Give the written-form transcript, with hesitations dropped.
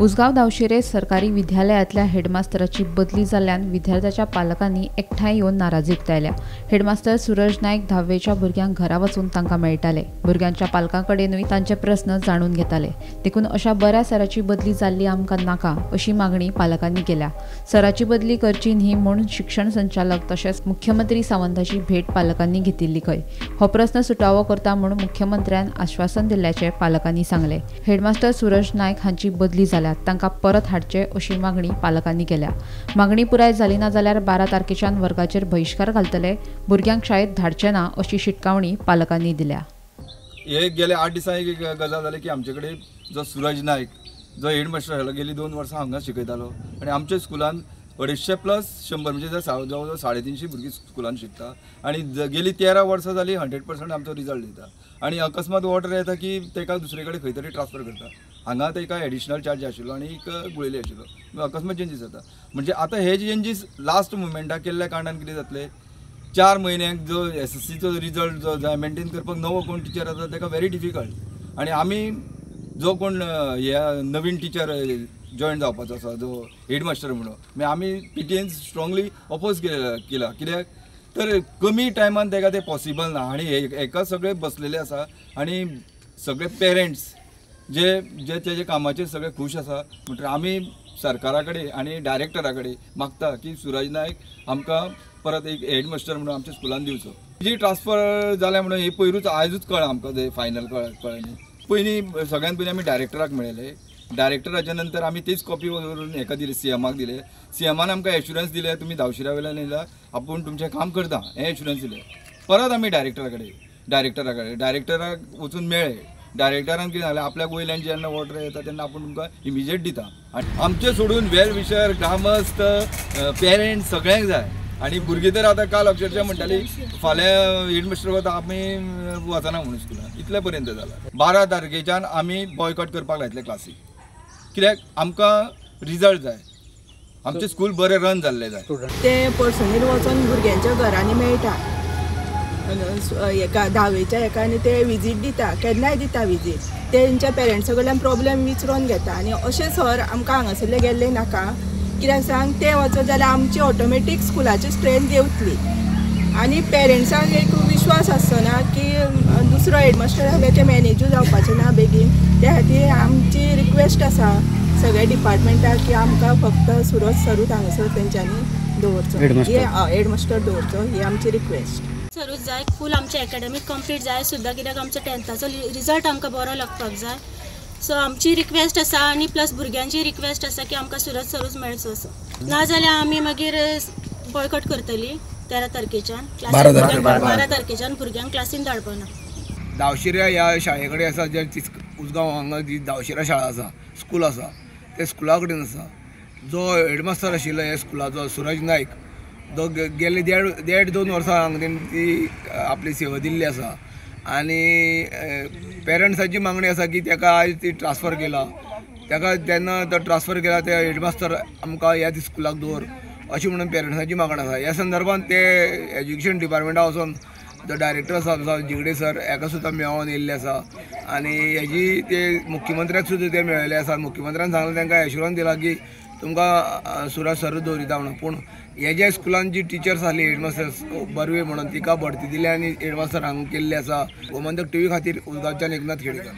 उसगांव दावशिरे सरकारी विद्यालयांतल्या हेडमास्तराची बदली जाल्ल्यान विद्यार्थ्याच्या पालकांनी एकठांय येवन नाराजी उक्तायल्या. हेडमास्तर सूरज नायक धावेच्या भुरग्यांक घरा वचून तांकां मेळटाले. भुरग्यांच्या पालकां कडेनूय तांचे प्रस्न जाणून घेताले. देखून अशा बऱ्या सराची बदली जाल्ली आमकां नाका अशी मागणी पालकांनी केल्या. सराची बदली करची न्ही म्हूण शिक्षण संचालक तशेंच मुख्यमंत्री सावंताची भेट पालकांनी घेतिल्ली खंय. हो प्रस्न सुटावो करता म्हूण मुख्यमंत्र्यान आश्वासन दिल्ल्याचें पालकांनी सांगलें. हेडमास्टर सूरज नायक हांची बदली जाल्या, तांकां परत हाडचे अशी मागणी पालकांनी केल्या. मागणी पुराय जाली ना जाल्यार 12 तारखेच्यान वर्गाचेर बहिश्कार घालतले, भुरग्यांक शाळेत धाडचे ना अशी शिटकावणी पालकांनी दिल्या. हे गेले 8 दिसां एक गजाल जाली की आमचे कडेन जो सूरज नायक जो हेडमास्टर आसलो गेली 2 वर्सां हांगा शिकयतालो आनी आमच्या स्कुलान 250 प्लस 100 म्हणजे जवळ जवळ 350 भुरगीं स्कुलान शिकता आनी गेली 13 वर्सां जाली 100% आमचो रिजल्ट दिता. आनी अकस्मात ऑर्डर येता की ताका दुसरे कडेन खंय तरी ट्रान्सफर करता. हांगा ताका एडिशनल चार्ज आशिल्लो आनी एक गुळेली आशिल्लो. अकस्मात चेंजीस जाता. म्हणजे आतां हे चेंजीस लास्ट मुमेंटाक केल्ल्या कारणान कितें जातलें, 4 म्हयन्यांक जो एसएससीचो रिजल्ट जो जाय मेंटेन करपाक नवो कोण टिचर आसा ताका व्हेरी डिफिकल्ट. आनी आमी जो कोण ह्या नवीन टिचर जॉयन जावपाचो आसा जो हेडमास्टर म्हणून मागीर आमी पीटीएन स्ट्रांगली अपोज केला. कित्याक तर कमी टायमान ताका तें पॉसिबल ना. आनी हेका सगळे बसलेले आसा आनी सगळे पेरंट्स जे जे तेजे कामाचेर सगळे खूश आसा. म्हणटकीर आमी सरकारा कडेन आनी डायरेक्टरा कडेन मागता की सूरज नायक आमकां परत एक हेडमास्टर म्हणून आमच्या स्कुलान दिवचो. जी ट्रान्सफर जाल्या म्हणून हे पयरूच आयजूच कळ्ळां आमकां, ते फायनल कळ्ळें न्ही. पयलीं सगळ्यान पयलीं आमी डायरेक्टराक मेळ्ळे. डायरेक्टराच्या नंतर आमी तीच कॉपी व्हरून हेका दिली, सीएमाक दिले. सीएमान आमकां एश्युरन्स दिले तुमी दावशिऱ्या वयल्यान येयला आपूण तुमचें काम करता हें एश्युरन्स दिलें. परत आमी डायरेक्टरा कडेन डायरेक्टराक वचून मेळ्ळे. डायरेक्टरान कितें सांगलें, आपल्याक वयल्यान जेन्ना ऑर्डर येता तेन्ना आपूण तुमकां इमिजिएट दिता. आनी आमचें सोडून वेल विशर, ग्रामस्थ, पेरंट्स सगळ्यांक जाय. आनी भुरगीं तर आतां काल अक्षरशा म्हणटाली फाल्यां हेडमास्टर वता आमी वचना म्हणून स्कुलान. इतले पर्यंत जाला. 12 तारखेच्यान आमी बॉयकॉट करपाक लायतले क्लासी. कित्याक आमकां रिजल्ट जाय, आमचें स्कूल बरें रन जाल्लें जाय. ते पर्सनली वचोन भुरग्यांच्या घरांनी मेळटा एका धावेच्या एका आनी ते विजीट दिता, केन्नाय दिता विजीट. तेंच्या पेरंट्सा कडल्यान प्रॉब्लेम विचरोन घेता. आनी अशें सर आमकां हांगासरले गेल्ले नाका. कित्याक सांग, ते वचत जाल्यार आमची ऑटोमॅटीक स्कुलाची स्ट्रेंथ देंवतली आनी पेरंट्सांक एक विश्वास आसचो ना की दुसरो हेडमास्टर जाल्यार ते मॅनेजूय जावपाचें ना बेगीन. त्या खातीर आमची रिक्वेस्ट आसा सगळ्या डिपार्टमेंटाक की आमकां फक्त सूरज सरूच हांगासर तेंच्यांनी दवरचो, हेडमास्टर दवरचो, ही आमची रिक्वेस्ट. सरूच जाय, फूल आमचें एकाडेमीक कंप्लीट जाय सुद्दां. कित्याक आमचो 10थाचो रिजल्ट आमकां बरो लागपाक जाय. सो आमची रिक्वेस्ट आसा आनी प्लस भुरग्यांची रिक्वेस्ट आसा की आमकां सूरज सरूच मेळचो असो. नाजाल्यार आमी मागीर बॉयकॉट करतली 13 तारखेच्यान, 12 तारखेच्यान भुरग्यांक क्लासीन धाडपाक ना. दावशिऱ्या ह्या शाळे कडेन आसा, जे उसगांव हांगा जी दावशिरा शाळा आसा, स्कूल आसा, ते स्कुला कडेन आसा. जो हेडमास्टर आशिल्लो ह्या स्कुलाचो सूरज नायक, जो गेले 1.5-2 वर्सां हांगा तेणी ती आपली सेवा दिल्ली आसा. आनी पेरंट्साची मागणी आसा की ताका आयज ती ट्रान्सफर केला, ताका जेन्ना तो ट्रान्सफर केला ते हेडमास्टर आमकां ह्याच स्कुलाक दवर अशें म्हणून पेरंट्साची मागणी आसा. ह्या संदर्भात ते एज्युकेशन डिपार्टमेंटा वचोन जो डायरेक्टर आसा आमचो जिगडे सर हेका सुद्दां मेळोन येयल्ले आसा आनी हेजी ते मुख्यमंत्र्याक सुद्दां ते मेळिल्ले आसा. मुख्यमंत्र्यान सांगलें, तांकां एश्युरन्स दिला की तुमकां सूरज सरूच दवरिता म्हणून. पूण हे ज्या स्कुलान जी टिचर्स आसली हेडमास्टर्स बर्वे म्हणून तिका बढती दिली आनी हेडमास्टर हांगा केल्ले आसा. गोमंतक टीव्ही खातीर उसगांवच्यान एकनाथ खेडेकर.